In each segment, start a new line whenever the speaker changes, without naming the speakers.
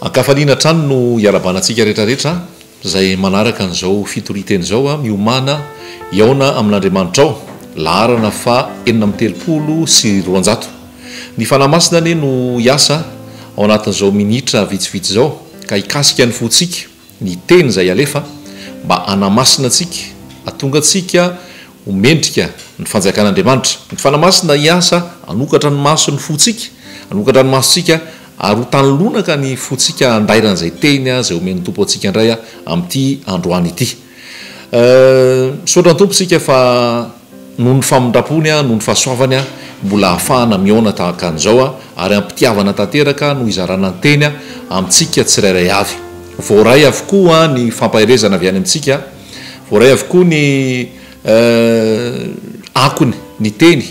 Ankafaliana hatrany no iarahabana antsika rehetra rehetra izay manaraka an'izao fitorian-teny izao miomàna hihaona amin'Andriamanitrao, laharana faha 236. Ny Fanahy Masina anie no hiasa ao anatin'izao minitra vitsivitsy izao ka hikasika ny fontsika ny teny izay alefa mba hanamasina antsika, hahatonga antsika ho mendrika ny fanjakan'Andriamanitra. Ny Fanahy Masina hiasa hanokatra ny mason'ny fontsika, hanokatra ny masontsika ary ho tany lonaka ny fontsika handairan'izay teny izay omen'ny Tompo antsika indray amin'ity androany ity. Misaotra ny Tompo isika fa noho ny famindrampony, noho ny fahasoavany, mbola ahafahana mihaona tahaka an'izao ary am-pitiavana tanteraka no hizarana ny teny amintsika tsirairay avy. Voaray avokoa ny fampaherezana avy any amintsika, voaray avokoa ny akony ny teny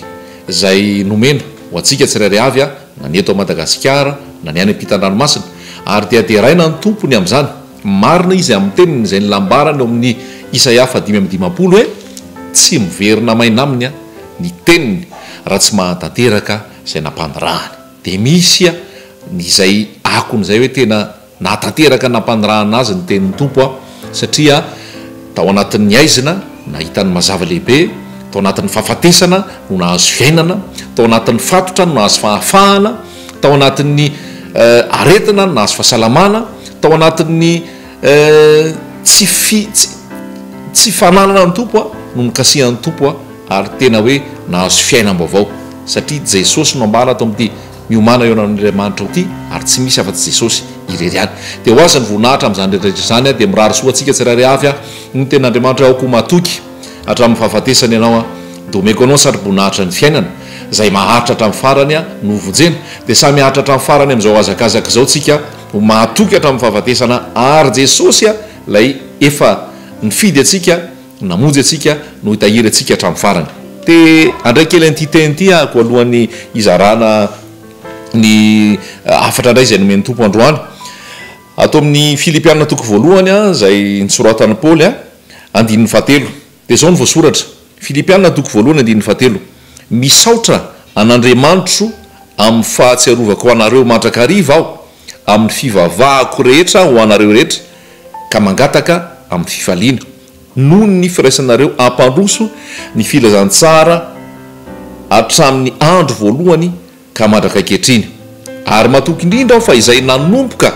izay nomena ho antsika tsirairay avy na ny eto Madagasikara na ny any ampitan-dranomasina ary dia deraina ny Tompo ny amin'izany. Marina Izy amin'ny teniny izay nilambarany ao amin'ny Isaia faha-55 hoe, Tsy miverina maina aminy ny teniny raha tsy mahatanteraka izay nampanirahany. Dia misy ny izay akony izay hoe tena Nahatanteraka nampanirahana azy ny tenin'ny Tompo aho, satria tao anatin'ny haizina nahita ny mazava lehibe, tao anatin'ny fahafatesana no nahazo fiainana, tao anatin'ny fatotra no nahazo fahafahana, tao anatin'ny aretina no nahazo fahasalamana, tao anatin'ny tsy fi tsy fananana ny Tompo aho no nokasihan'ny Tompo aho ary tena hoe nahazo fiainam-baovao, satria Jesosy no ambara ato amin'ity Miomàna eo an'Andriamanitra ity ary tsy misy afa-tsy Jesosy irery ihany. Dia ho Azy ny voninahitra amin'izany rehetra rehetra izany dia mirary soa antsika tsirairay avy aho ny tenin'Andriamanitra hoe aoka ho matoky hatramin'ny fahafatesana ianao dia omeko anao ny satroboninahitra ny fiainana izay maharitra hatramin'ny farany no hovonjena. Dia samy haharitra hatramin'ny farany amin'izao hazakazaka izao tsika ho mahatoky hatramin'ny fahafatesana ary Jesosy ilay efa nifidy antsika Namonjy antsika no hitahiry antsika hatramin'ny farany. Te handray kely an'ity teny ity aho alohan'ny hizarana ny hafatra indray izay nomen'ny Tompo androany. Ato amin'ny Filipiana toko voalohany izay nosoratan'i Paoly, andininy fahatelo. Dia izao no voasoratra, Filipiana toko voalohany andininy fahatelo, Misaotra an'Andriamanitro amin'ny fahatsiarovako anareo mandrakariva aho, amin'ny fivavahako rehetra ho anareo rehetra, ka mangataka amin'ny fifaliana, noho ny firaisanareo hampandroso ny filazantsara hatramin'ny andro voalohany ka mandrak'ankehitriny. Ary matoky indrindra aho fa izay nanomboka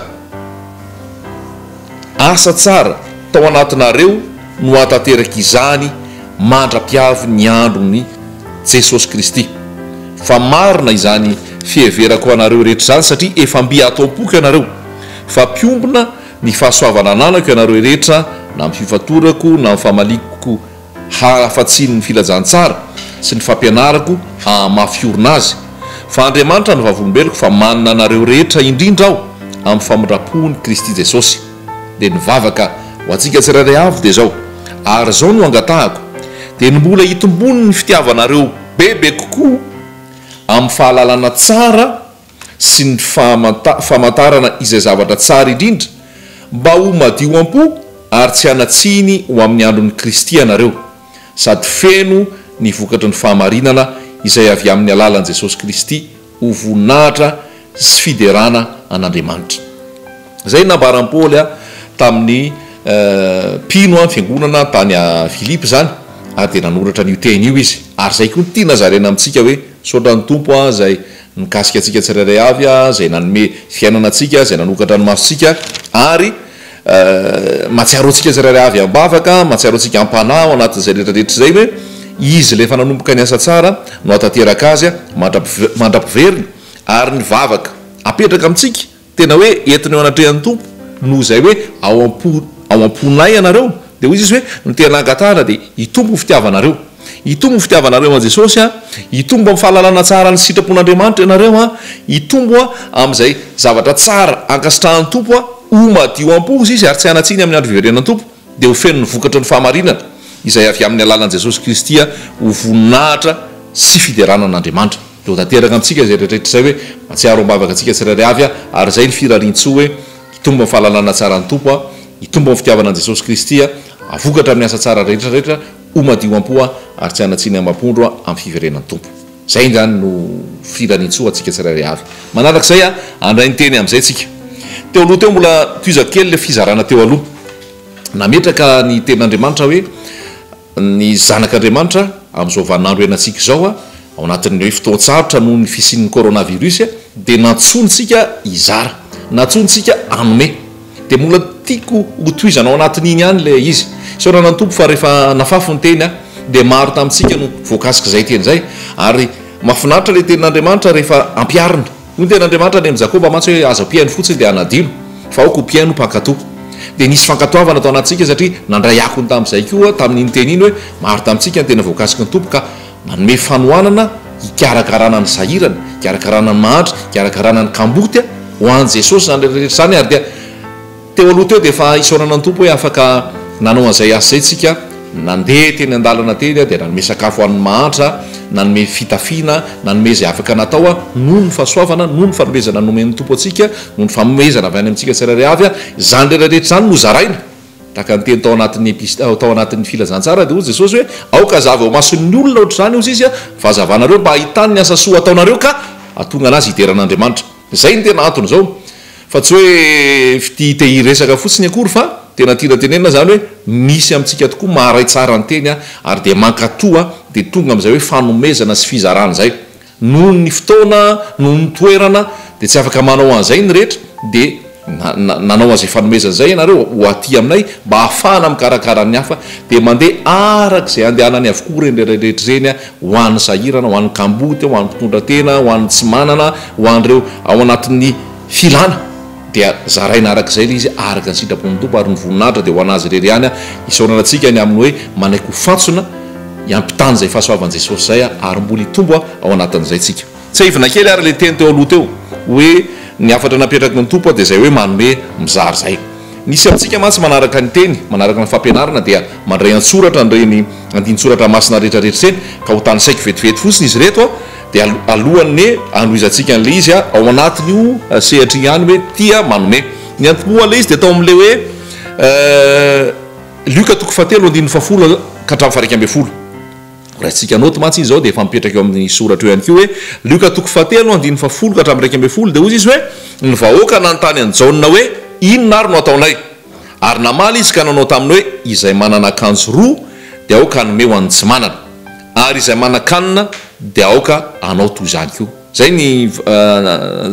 asa tsara tao anatinareo no hahatanteraka izany mandra-piavy ny andron'i Jesosy Kristy. Fa marina izany fiheverako anareo rehetra izany, satria efa mby ato am-poko ianareo, fa mpiombona ny fahasoavana ananako ianareo rehetra, na amin'ny fifatorako, na amin'ny famaliako hahafatsian'ny filazantsara sy ny fampianarako hahamafy orina azy. Fa Andriamanitra no vavolombeloko fa manana anareo rehetra indrindra aho amin'ny famindram-pon'i Kristy Jesosy. Dia ny vavaka ho antsika tsirairay avy dia izao, ary izao no angatahako, dia ny mbola hitomboan'ny fitiavanareo bebe kokoa amin'ny fahalalana tsara sy ny famantarana izay zavatra tsara indrindra, mba ho madio am-po ary tsy hanan-tsiny ho amin'ny andron'i Kristy ianareo, sady feno ny vokatry ny fahamarinana izay avy amin'ny alalan'i Jesosy Kristy ho voninahitra sy fiderana an'Andriamanitra. Izay no nambaran'i Paoly tamin'ny mpino fiangonana tany Filipy izany, ary dia nanoratra an'io teny io izy. Ary izay koa no tiana zaraina amintsika hoe, misaotra ny Tompo izay Mikasika antsika tsirairay avy, izay nanome fiainana antsika, izay nanokatra ny masontsika, ary mahatsiaro antsika tsirairay avy am-bavaka, mahatsiaro antsika am-panahy ao anatin'izay rehetra rehetra izay hoe Izy ilay efa nanomboka ny asa tsara no hahatanteraka azy mandra-piverina, ary ny vavaka apetraka amintsika Tena hoe entina eo anatrehan'ny Tompo noho izay hoe ao am-po ao am-ponay ianareo. Dia hoy Jesosy hoe, ny tena angatahana dia hitombo ny fitiavanareo. Hitombo ny fitiavanareo an'i Jesosy an, hitombo amin'ny fahalalana tsara ny sitrapon'Andriamanitra ianareo an, hitombo amin'izay zavatra tsara ankasitrahan'ny Tompo an, ho madio am-po hozy izy ary tsy hanan-tsiny amin'ny andro fiverenan'ny Tompo, dia ho feno ny vokatry ny fahamarinana izay avy amin'ny alalan'i Jesosy Kristy ho voninahitra sy fiderana an'Andriamanitra. Dia ho tanteraka amintsika izay rehetra izay hoe mahatsiaro am-bavaka antsika tsirairay avy ary izay ny firarian-tsoa hoe hitombo amin'ny fahalalana tsara ny Tompo hitombo amin'ny fitiavana an'i Jesosy Kristy havokatra amin'ny asa tsara rehetra rehetra ho madio am-po ary tsy hanan-tsiny amam-pondro amin'ny fiverenan'ny Tompo. Izay izany no firarian-tsoa antsika tsirairay avy. Manarak'izay handray ny teny amin'izay tsika. Teo aloha teo mbola tohizako kely ilay fizarana teo aloha. Nametraka ny tenin'Andriamanitra hoe ny zanak'Andriamanitra amin'izao vaninandro iainantsika izao, ao anatin'ny hoe fotoan-tsarotra noho ny fisian'ny coronavirus dia nantsointsika hizara, nantsointsika hanome. Dia mbola tiako hotohizana ao anatin'iny ihany ilay izy. Isaorana ny Tompo fa rehefa nafafy ny teny dia maro tamintsika no voakasik'izay teny izay ary mahafinaritra ilay tenin'Andriamanitra rehefa ampiharina. Hoy ny tenin'Andriamanitra any amin'i Jakoba mantsy hoe aza mpihaino fotsiny dia hanadino fa aoka ho mpihaino mpankatò. Dia nisy fankatoavana tao anatintsika satria nandray akony tamin'izay koa tamin'iny teny iny hoe maro tamintsika no tena voakasiky ny Tompo ka nanome fanohanana hikarakarana ny sahirana, hikarakarana ny mahantra, hikarakarana ny kamboty ho an'i Jesosy izany rehetra rehetra izany ary dia teo aloha teo dia efa isaorana ny Tompo hoe afaka nanao an'izay asa izay tsika, nandeha teny an-dalana teny dia nanome sakafo ho an'ny mahantra, nanome fitafiana, nanome izay afaka natao noho ny fahasoavana, noho ny fanomezana nomen'ny Tompo antsika, noho ny fanomezana avy any amintsika tsirairay avy, izany rehetra rehetra izany no zaraina. Tahaka ny teny tao anatin'ny epist tao anatin'ny filazantsara dia hoy Jesosy hoe, aoka hazava eo imason'ny olona ohatr'izany hozy izy, ny fahazavanareo mba hahitany ny asa soa ataonareo ka hahatonga anazy hidera an'Andriamanitra. Izay no tena antony izao fa tsy hoe fitia te hiresaka fotsiny akory fa tena tiana tenenina izany hoe misy amintsika tokoa maharay tsara ny teny ary dia mankatoa dia tonga amin'izay hoe fanomezana sy fizarana izay. Noho ny fotoana, noho ny toerana dia tsy afaka manao an'izay ny rehetra dia nanao an'izay fanomezana izay ianareo ho aty aminay mba hahafahana mikarakara ny hafa dia mandeha araka izay andehanany avokoa ireny rehetra ireny ho an'ny sahirana, ho an'ny kamboty, ho an'ny mpitondra tena, ho an'ny tsy manana, ho an'ireo ao anatin'ny filana dia zaraina araka izay ilay izy araka ny sitrapon'ny Tompo ary ny voninahitra dia ho an'Azy irery ihany. Isaorana antsika ny amin'ny hoe manaiky ho fantsona hiampitana izay fahasoavan'i Jesosy izay ary mbola hitombo ao anatin'izay tsika. Tsiahivina kely ary ilay teny teo aloha teo hoe ny hafatra napetraky ny Tompo dia izay hoe manome mizara izay. Misy amintsika mantsy manaraka ny teny, manaraka ny fampianarana dia mandray an-tsoratra an'ireny andinin-tsoratra masina rehetra rehetra ireny ka ho tanisaiko vetivety fotsiny izy ireto dia alohan'ny hanohizantsika an'ilay izy ao anatin'io sehatra io ihany hoe tia manome. Ny antombohan'ilay izy dia tao amin'ilay hoe Lioka toko fahatelo andininy fahafolo ka hatramin'ny faha-11. Raisintsika naoty mantsy izy izao dia efa mipetraka eo amin'ny soratra eo ihany koa hoe Lioka toko fahatelo andininy fahafolo ka hatramin'ny 11 dia hoy izy hoe ny vahoaka nanontany an'i Jaona hoe inona ary no ataonay? Ary namaly izy ka nanao taminy hoe izay manana akanjo roa dia aoka hanome ho an'ny tsy manana ary izay manan-kanina dia aoka hanao toy izany koa. Izay ny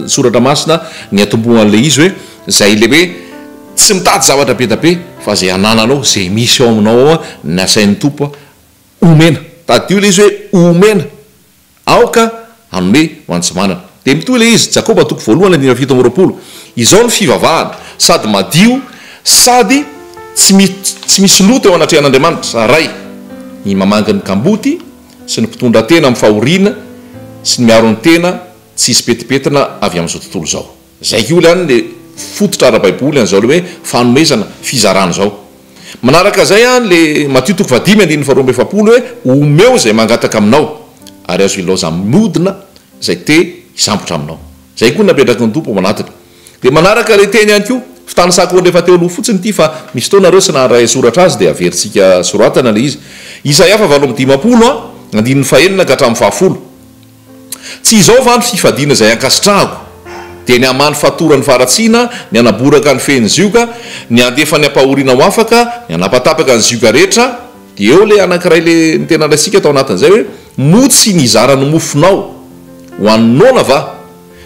soratra masina niatombohan'ilay izy hoe izay ilay hoe tsy mitady zavatra be dia be fa izay anananao, izay misy ao aminao ao ny asain'ny Tompo Omena. Tadidio ilay izy hoe omena. Aoka hanome ho an'ny tsy manana. Dia mitohy ilay izy, Jakoba toko voalohany andininy 27, Izao ny fivavahana, sady madio sady tsy tsy misy loto eo anatrehan'Andriamanitra Ray, ny mamangy ny kamboty sy ny mpitondra tena amin'ny fahoriana sy ny miaro ny tena tsy hisy petipetina avy amin'izao tontolo izao. Zay koa lany le fototra ara-baiboly an'izao le hoe fanomezana, fizarana izao. Manaraka izay an le Matio toko fahadimy andininy faharoa amby efapolo hoe omeo izay mangataka aminao ary azo ilaoza-miodina izay te hisambotra aminao. Zay koa napetraky ny Tompo ao anatiny. Dia manaraka ilay teny ihany koa, fitanisako an'ilay efa teo aloha fotsiny ity fa misy fotoana nareo tsy naharay soratra azy dia averintsika soratana ilay izy. Isaia faha 58 an, andininy fahenina ka hatramin'ny fahafolo. Tsy izao va ny fifadiana izay ankasitrahako, dia ny hamaha ny fatoran'ny faharatsiana, ny hanaboraka ny fehin'ny zioga, ny handefa ny ampahoriana ho afaka, ny hanapatapaka ny zioga rehetra? Dia eo ilay anankiray ilay ny tena raisika tao anatin'izay hoe, moa tsy nizara ny mofonao ho an'ny noana va,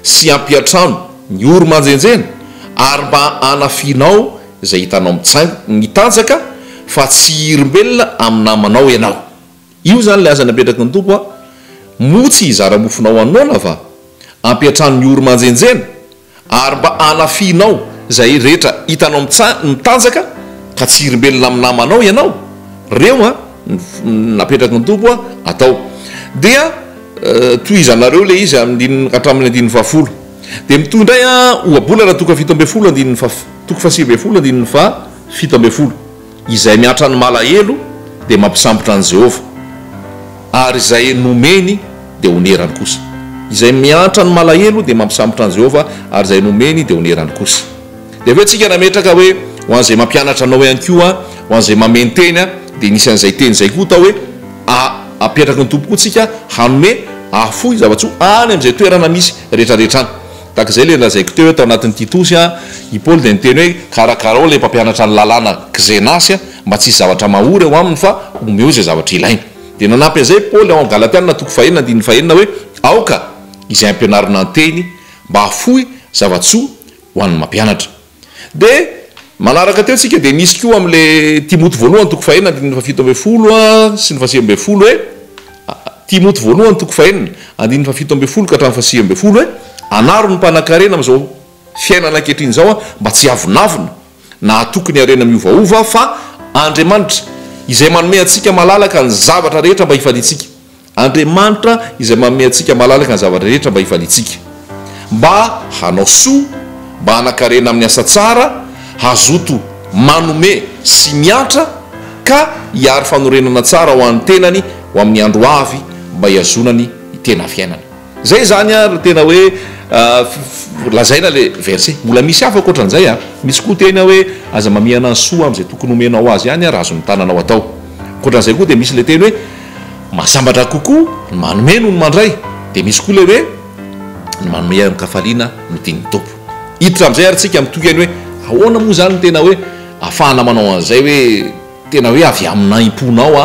sy hampiantrano ny ory manjenjena, ary mba hanafianao izay hitanao mitanjaka, fa tsy hirimbelona amin'ny namanao ianao? Io izany ilay asa napetraky ny Tompo a! Moa tsy hizara mofonao hanoana va? Ampiantrano ny ory manjenjena, ary mba hanafihinao izay rehetra hitanao mitanjaka, ka tsy hirimbelona amin'ny namanao ianao? Reo a, ny napetraky ny Tompo a, atao. Dia tohizanareo ilay izy andininy hatramin'ny andininy fahafolo. Dia mitohy indray a, ohabolana toko faha-17 andininy faha, toko faha-19 andininy faha-17. Izay miantra ny malahelo dia mampisambotra an'i Jehovah, ary izay nomeny dia onerany kosa. Izay miantra ny malahelo dia mampisambotra an'i Jehovah, ary izay nomeny dia onerany kosa. Dia avy eo tsika nametraka hoe ho an'izay mampianatra anao ihany koa, ho an'izay mameno teny, dia nisy an'izay teny izay koa tao hoe a apetraky ny Tompo koa tsika hanome hahafoy zava-tsoa any amin'izay toerana misy rehetrarehetra any. Tahaka izay ilay lazaiko teo hoe tao anatin'ny Titosy i Paoly dia niteny hoe karakarao ilay mpampianatra ny lalàna Xenasy mba tsy hisy zavatra mahory ao aminy fa omeo izay zavatra ilainy. Dia nanampy an'izay i Paoly ao amin'ny Galatiana toko fahenina andininy fahenina hoe aoka izay ampianarina an-teny mba hahafoy zava-tsoa ho an'ny mampianatra. Dia manaraka teo tsika dia misy koa amin'ilay Timoty voalohany toko fahenina andininy faha-17 sy ny faha-19 hoe, Timoty voalohany toko fahenina andininy faha-17 ka hatramin'ny faha-19 hoe, Anaro ny mpanankarena amin'izao fiainana ankehitriny izao mba tsy hiavonavona na hatoky ny harena miovaova fa Andriamanitra izay manome antsika malalaka ny zavatra rehetra mba hifaliantsika. Andriamanitra izay manome antsika malalaka ny zavatra rehetra mba hifaliantsika, mba hanao soa, mba hanan-karena amin'ny asa tsara, hazoto manome sy miantra, ka hiary fanorenana tsara ho an'ny tenany ho amin'ny andro ho avy mba hihazonany ny tena fiainana. Zay izany ary tena hoe lazaina le verset. Mbola misy hafa ankoatran'izay a. Misy koa teny hoe aza mamihana ny soa amin'izay tokony homenao azy ihany raha azon'ny tananao atao. Ankoatran'izay koa dia misy le teny hoe mahasambatra kokoa ny manome noho ny mandray. Dia misy koa le hoe ny manome amin-kafaliana no tian'ny Tompo. Hiditra amin'izay ary tsika mitohy any hoe ahoana moa izany no tena hoe ahafahana manao an'izay hoe tena hoe avy amin'aim-ponao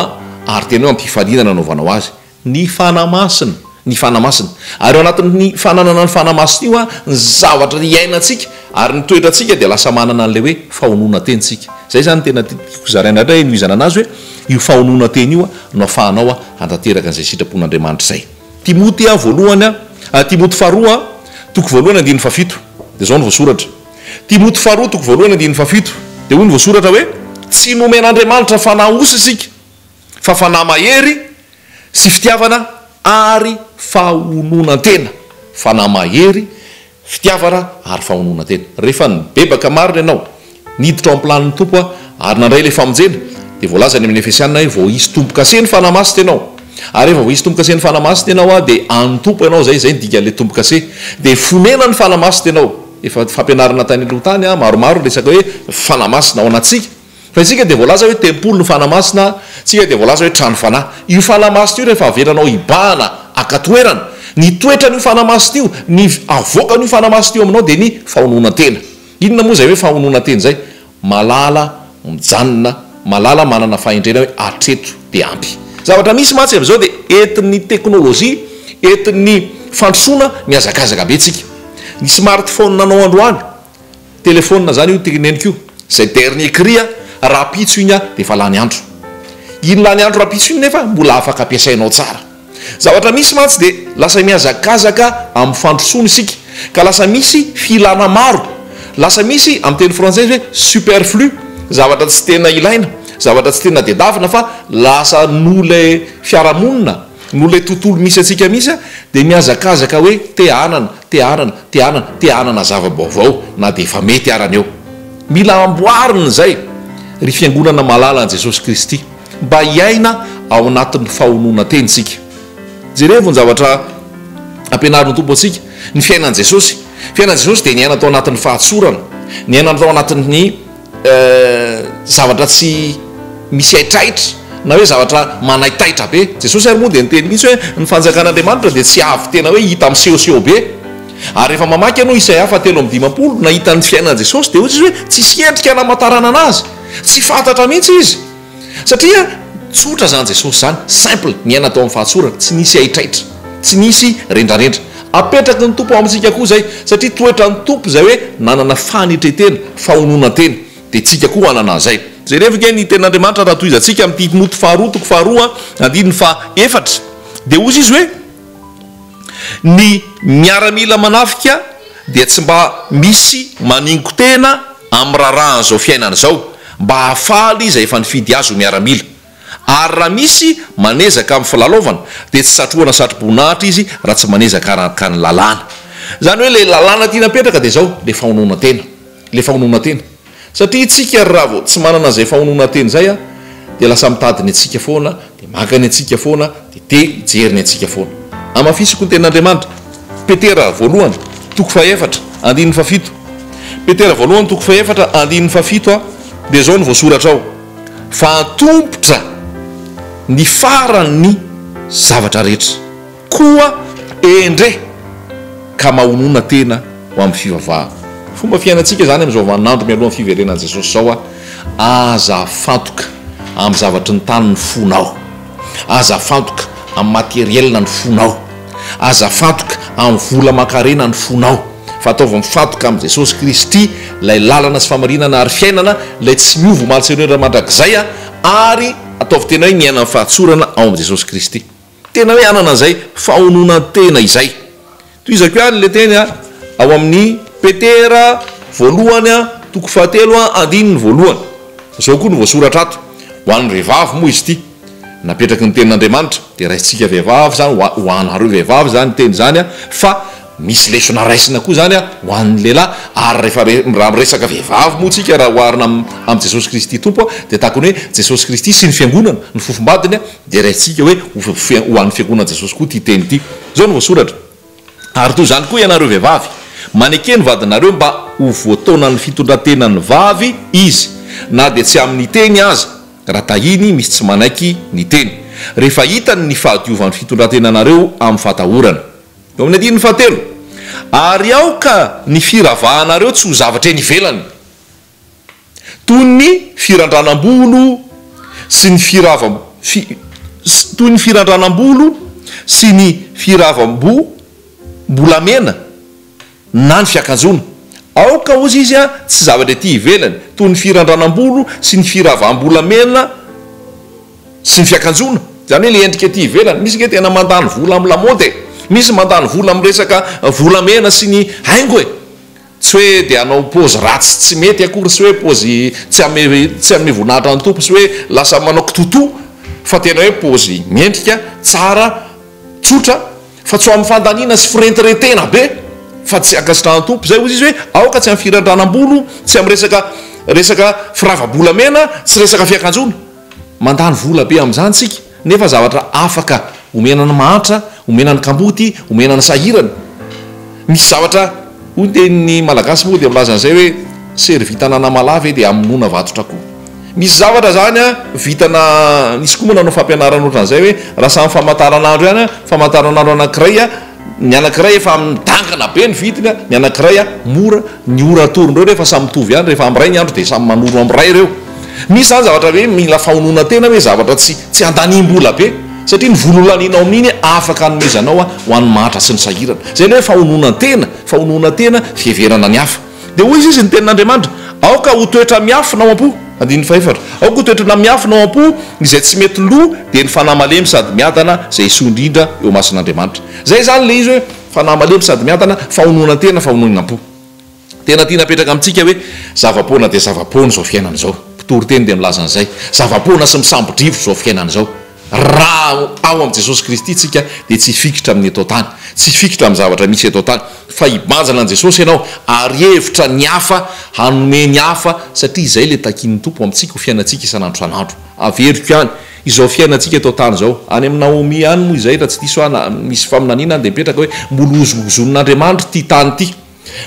ary tena hoe am-pifaliana no anaovanao azy. Ny Fanahy Masina, ny Fanahy Masina. Ary ao anatin'ny fananana ny Fanahy Masina io, ny zavatra iainantsika ary ny toetrantsika dia lasa manana an'ilay hoe fahononan-teny isika. Izay izany no tena tiako zaraina indray hanohizana anazy hoe io fahononan-teny io no ahafahanao hantanteraka an'izay sitrapon'Andriamanitra izay. Timoty voalohany, Timoty faharoa, toko voalohany andininy fahafito, dia izao no voasoratra. Timoty faharoa toko voalohany andininy fahafito, dia hoy ny voasoratra hoe, Tsy nomen'Andriamanitra fanahy osa isika, fa fanahy mahery sy fitiavana ary fahononan-tena, fanahy mahery, fitiavana ary fahononan-tena. Rehefa nibebaka marina ianao, niditra ao amin'ny planin'ny Tompo ary nandray ilay famonjena, dia voalaza any amin'ny Efesiana hoe vao hisy tombo-kase ny Fanahy Masina ianao. Ary rehefa vao hisy tombo-kase ny Fanahy Masina ianao dia an'ny Tompo ianao, izay izay ny dikan'ilay tombo-kase. Dia fonenan'ny Fanahy Masina ianao. Efa fampianarana tany aloha tany maromaro ny resaka hoe Fanahy Masina ao anatintsika. Fa isika dia voalaza hoe tempoly ny Fanahy Masina, tsika dia voalaza hoe trano fanahy. Io Fanahy Masina io rehefa avelanao hibahana haka toerana, ny toetran'io Fanahy Masina io, ny avoakan'io Fanahy Masina io aminao dia ny fahononan-tena. Inona moa izay hoe fahononan-tena izay? Malala mijanona, malala manana fahendrena hoe hatreto dia ampy. Zavatra misy mantsy amin'izao dia entin'ny teknolojia, entin'ny fandrosoana mihazakazaka be tsika. Ny smartphone anao androany, Telephone zany io teneniko io, zay dernier cri a, rahampitso iny a dia efa lany andro. Iny lany andro rahampitso iny nefa mbola afaka ampiasainao tsara. Zavatra misy mantsy dia lasa mihazakazaka amin'ny fandrosoana isika ka lasa misy filana maro, lasa misy amin'ny teny frantsay izy hoe superflu, zavatra tsy tena ilaina, zavatra tsy tena dedavina fa lasa noho ilay fiarahamonina, Noho ilay tontolo misy antsika mihitsy dia mihazakazaka hoe te hanana, te hanana, te hanana, te hanana zava-baovao na dia efa mety ara ny eo. Mila amboarina izay ry fiangonana malala an'i Jesosy Kristy mba hiaina ao anatin'ny fahononan-tena isika. Jerevo ny zavatra ampianarin'ny Tompo antsika, ny fiainan'i Jesosy. Fiainan'i Jesosy dia niaina tao anatin'ny fahatsorana, niaina tao anatin'ny. zavatra tsy misy haitraitra na hoe zavatra manaitaitra be. Jesosy ary moa dia niteny mihitsy hoe ny fanjakan'Andriamanitra dia tsy avy tena hoe hita misehoseho be. Ary rehefa mamaky ianao Isaia faha 53 nahita ny fiainan'i Jesosy dia hoy izy hoe tsisy endrika namantarana anazy, tsy fantatra mihitsy izy. Satria tsotra izany Jesosy izany, simple, niaina tao amin'ny fahatsorana, tsy nisy haitraitra, tsy nisy rendrarendra. Apetraky ny Tompo ao amintsika koa izay, satria toetran'ny Tompo izay hoe nanana fanetren-tena, fahononan-tena, dia tsika koa hanana an'izay. Jerevo ange ny tenin'Andriamanitra raha tohizantsika amin'ity Timoty faharoa toko faharoa andininy faha efatra, dia hozy izy hoe, Ny miaramila manafika dia tsy mba misy maningo-tena amin'ny raharahan'izao fiainana izao, mba hahafaly izay efa nifidy azy ho miaramila. Ary raha misy manezaka amin'ny filalaovana, dia tsy satrohana satroboninahitra izy raha tsy manezaka araka ny lalàna. Izany hoe ilay lalàna tiana apetraka dia izao, ilay fahononan-tena. Ilay fahononan-tena. Satria isika raha vao tsy manana an'izay fahononan-tena izay dia lasa mitady ny antsika foana, dia maka ny antsika foana, dia te hijery ny antsika foana. Hamafisiko ny tenin'Andriamanitra. Petera voalohany, toko fahefatra, andininy fahafito. Petera voalohany, toko fahefatra, andininy fahafito, dia izao no voasoratra ao, Fa antompotra ny faran'ny zavatra rehetra. Koa endre ka mahonona tena. ho amin'ny fivavahana. Fomba fiainantsika izany amin'izao vaninandro mialohan'ny fiverenan'i Jesosy izao, aza afantoka amin'ny zavatry ny tany ny fonao. Aza afantoka amin'ny matériel ny fonao. Aza afantoka amin'ny vola aman-karena ny fonao. Fa ataovy mifantoka amin'i Jesosy Kristy, ilay lalana sy famarinana ary fiainana, ilay tsy miova omaly sy anio mandrakizay, ary ataovy tena hoe miaina amin'ny fahatsorana ao amin'i Jesosy Kristy. Tena hoe hanana an'izay fahononan-tena izay. Tohizako ihany ilay teny ao amin'ny Petera voalohany toko fahatelo andininy voalohany. Izao koa no voasoratra ato, ho an'ny vehivavy moa izy ity. Napetraky ny tenin'Andriamanitra, dia raisintsika vehivavy izany, ho anareo vehivavy izany teny izany, fa misy lesona raisina koa izany ho an'ny lehilahy, ary rehefa raha miresaka vehivavy moa tsika raha oharina amin'i Jesosy Kristy Tompo dia tahaka ny hoe Jesosy Kristy sy ny Fiangonana, ny fofombadiny, Dia raintsika hoe ho an'ny Fiangonan'i Jesosy koa ity teny ity. Izao no voasoratra, Ary toy izany koa ianareo vehivavy, maneke ny vadinareo mba ho voataonan'ny fitondran-tenan'ny vavy izy, na dia tsy amin'ny teny aza, raha tahiny misy tsy manaiky ny teny, rehefa hitany ny fahadiovan'ny fitondran-tenanareo amin'ny fahatahorana. Eo amin'ny andininy fahatelo, Ary aoka ny firavahanareo tsy ho zavatra eny ivelany. Toy ny firandranam-bolo sy ny firavam fi toy ny firandranam-bolo sy ny firavam-bo mbolamena na ny fiakanjoana. Aoka, hozy izy, tsy zavatra ety ivelany, toy ny firandranam-bolo sy ny firavam-bolamena sy ny fiakanjoana. Izany hoe ilay endrika ety ivelany. Misy ange tena mandany vola amin'ny lamaody e! Misy mandany vola amin'ny resaka volamena sy ny haingo e! Tsy hoe dia hanao paozy ratsy tsy mety akory sy hoe paozy tsy hanome tsy hanome voninahitra ny Tompo sy hoe lasa manao kitotoa fa tena hoe paozy mendrika, tsara, tsotra fa tsy ho amin'ny fandaniana sy firentirentena be fa tsy ankasitrahan'ny Tompo izay. Hoy izy hoe aoka tsy amin'ny firandranam-bolo, tsy amin'ny resaka resaka firava-bolamena, tsy resaka fiakanjoana. Mandany vola be amin'izany isika nefa zavatra afaka omena ny mahantra, omena ny kamboty, omena ny sahirana. Misy zavatra, hoy ny tenin'ny Malagasy moa dia milaza an'izay hoe sery vitana anamalahy ve dia hamonoana vatotr'akoho. Misy zavatra izany an, vitana, nisy koa moa nanao fampianarana ohatran'izay hoe raha samy famantaranandro ihany an, famantaranandro anankiray an, Ny anankiray efa midangana be ny vidiny, ny anankiray mora, ny ora atoron'ireo rehefa samy mitovy ihany, rehefa amin'iray ny andro dia samy manoro amin'iray ireo. Misy izany zavatra hoe mila fahononan-tena hoe zavatra tsy tsy andaniam-bola be, satria ny vola holanianao amin'iny afaka anomezanao ho an'ny mahantra sy ny sahirana. Izay ilay hoe fahononan-tena, fahononan-tena, fiheverana ny hafa. Dia hoy izy ny tenin'Andriamanitra, Aoka ho toetra miafina ao am-po, andininy fahefatra, aoka ho toetrana miafina ao am-po izay tsy mety lo, dia ny fanahy malemy sady miadana izay soa indrindra eo imason'Andriamanitra. Izay izany ilay izy hoe fanahy malemy sady miadana, fahononan-tena, fahonoinam-po. Tena tiana apetraka amintsika hoe zava-poana dia zava-poana izao fiainana izao. Mpitory teny dia milaza an'izay. Zava-poana sy misambo-drivotra izao fiainana izao. Raha ao amin'i Jesosy Kristy tsika dia tsy hifikitra amin'ny eto an-tany, tsy hifikitra amin'ny zavatra misy eto an-tany, fa hibanjina an'i Jesosy ianao ary hihevitra ny hafa, hanome ny hafa, satria izay ilay takian'ny Tompo amintsika ho fiainantsika isan'andro isan'andro. Averiko ihany, izao fiainantsika eto an-tany izao, any amin'i Naomi any moa izay raha tsy diso aho na misy faminaniana any dia mipetraka hoe mbola hozohozonin'Andriamanitra ity tany ity.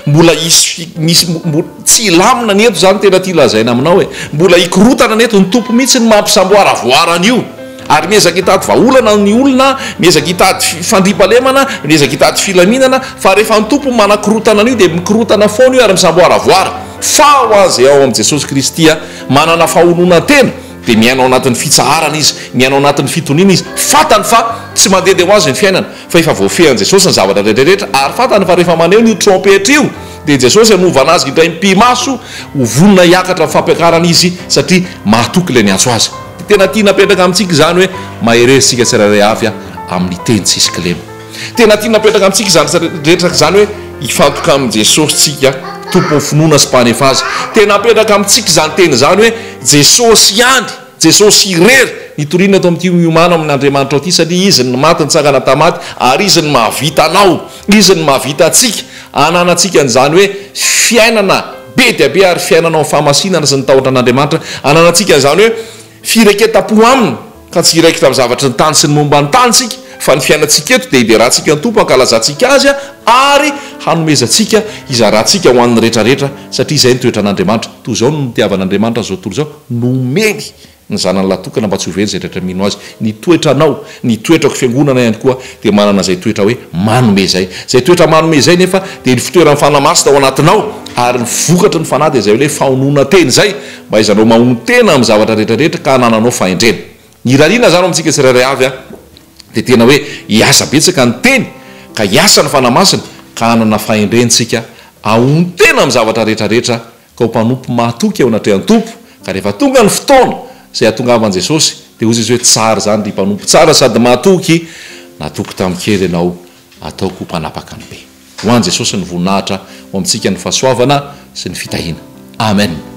Mbola hisy misy mbola tsy hilamina ny eto zany tena tia lazaina aminao e! Mbola hikorotana ny eto, ny Tompo mihitsy no mampisamboaravoara an'io ary miezaka hitady vahaolana ny olona, miezaka hitady fandriampahalemana, miezaka hitady filaminana fa rehefa ny Tompo no manakorotana an'io dia mikorotana foana io ary misamboaravoara. Fa ho an'izay ao amin'i Jesosy Kristy manana fahononan-tena dia miaina ao anatin'ny fitsaharana izy, miaina ao anatin'ny fitoniana izy, fantany fa tsy mandehandeha ho azy ny fiainana. Fa efa voafehin'i Jesosy ny zavatra rehetra rehetra, ary fantany fa rehefa maneno io trompetra io, dia Jesosy hanovana azy indray mipi-maso, ho vonona hiakatra amin'ny fampiakarana izy, satria mahatoky ilay niantso azy. Dia tena tiana apetraka amintsika izany hoe, mahereza isika tsirairay avy amin'ny teny tsisy kilema. Tena tiana apetraka amintsika izany rehetra izany hoe, hifantoka amin'i Jesosy tsika, Tompon'ny finoana sy Mpanefa azy. Tena apetraka amintsika izany teny izany hoe, Jesosy ihany. Jesosy irery nitoriana eto amin'ity miomàna amin' Andriamanitra ity satria Izy no maty nitsangana tamin'ny maty ary Izy no mahavita anao, Izy no mahavita antsika hananantsika an'izany hoe fiainana be dia be ary fiainana ao amin'ny fahamasinana sy ny tahotra an'Andriamanitra, hananantsika an'izany hoe fireketam-po Aminy ka tsy hiraikitra amin'ny zavatry ny tany sy ny momba ny tany isika. Fa ny fiainantsika eto dia hiderantsika ny Tompo, hankalazantsika Azy ary hanomezantsika, hizarantsika ho an'ny rehetra rehetra, satria izay ny toetran'Andriamanitra. Toy izao no nitiavan'Andriamanitra an'izao tontolo izao, nomeny ny Zanany lahy-tokana mba tsy ho very izay rehetra mino Azy. Ny toetranao, ny toetrako fiangonana ihany koa dia manana izay toetra hoe manome izay. Izay toetra manome izay nefa dia ny fitoeran'ny Fanahy Masina ao anatinao ary ny vokatry ny Fanahy dia izay hoe fahononan-tena izay mba ahaizanao mahonon-tena amin'ny zavatra rehetra rehetra ka hanananao fahendrena. Ny irariana izany ao amintsika tsirairay avy dia tena hoe hiasa betsaka ny Teny ka hiasa ny Fanahy Masina ka hanana fahendrena isika hahonon-tena amin'ny zavatra rehetra rehetra ka ho mpanompo mahatoky eo anatrehan'ny Tompo, ka rehefa tonga ny fotoana izay hahatongavan'i Jesosy, dia hoy Jesosy hoe, Tsara izany, ry mpanompo tsara sady mahatoky, natoky tamin-kery ianao, ataoko ho mpanapaka ny be. Ho an'i Jesosy ny voninahitra, ho amintsika ny fahasoavana sy ny fitahiana. Amen.